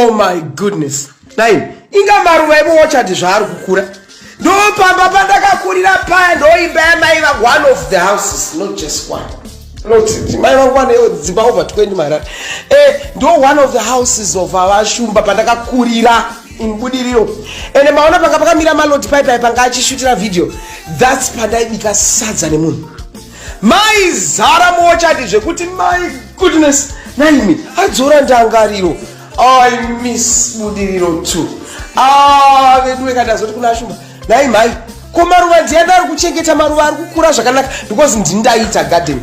Oh my goodness, nai inga maruva emuorchard zvaari kukura. Ndopamba pandakakurira paya, ndoimba yamaiva, one of the houses, not just one. Not mai vangu vane dzimba over 20 marara. Ndo one of the houses of avashumba pandakakurira in Budiriro. Ende maona panga pakamira maloti paipai panga achishutira video, that's pandaibika sadza nemunhu. Maizara muorchard zvekuti, my goodness, naimi adzora ndangariro. I miss Budiriro too. Ah, veduwe, kandazoti kuna Ashumba, nai mhai, ko maruva ndiani ari kuchengeta? Maruva ari kukura zvakanaka because ndindaita garden,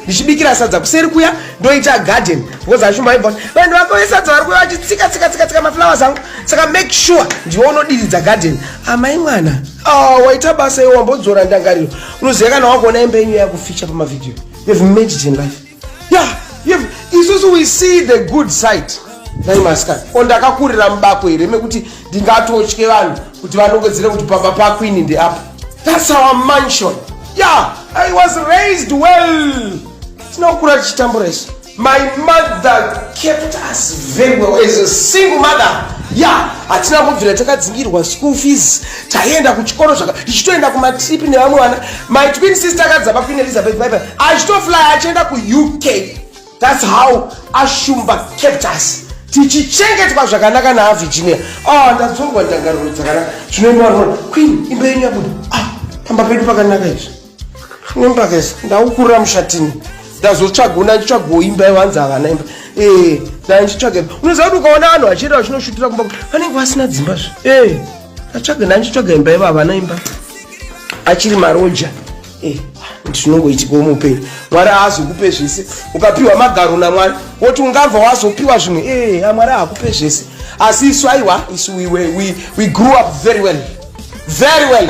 ndichibikira sadza kuseri kuya, ndoita garden because Ashumba aibva kuti vanhu vako vesadza vari kuya vachitsika tsika tsika tsika maflowers angu, saka make sure ndiwe unodiridza garden. Amai mwana, ah, waita basa iwe, wambodzora ndangariro. Unoziva kana wakuona imba yenyu yakufeature pamavideo, you've made it in life. Yeah, isusu we see the good side. Nai masikati, o ndakakurira mubako here mekuti ndingatotye vanhu kuti vanongedzere kuti pamba paQueen ndeapa? That's our mansion. Yeah, I was raised well. Tinokura tichitambura isu. My mother kept us very well as a single mother. Yeah, hatina kubvira takadzingirwa school fees. Taienda kuchikoro zvaka, tichitoenda kumatrip nevamwe vana. My twin sister akadza paQueen Elizabeth paipa achitofly achienda kuUK. That's how Ashumba kept us, tichichengetwa zvakanaka naaVirginia. Ah, ndadzorwa ndangariro dzakanaka. Zvinoimba Queen, imba yenyu yabuda. Ah, pamba pedu pakanaka izvi nembaka izvi. Ndaukurira mushatini, ndazotsvagona ndichitsvagawo imba yevanzi havana imba. Ndandichitsvaga imba. Unoziva kuti ukaona vanhu vachienda vachinoshutira kumba, vanenge vasina dzimba zve. Ndatsvaga, ndandichitsvaga imba ivo havana imba, achiri maroja. Ndinongoitikawo muupenyu. Mwari haazokupe zvese. Ukapiwa magaro naMwari, woti ungabva wazopiwa zvimwe. Mwari haakupe zvese, asi isu aiwa, isu we grew up very well, very well.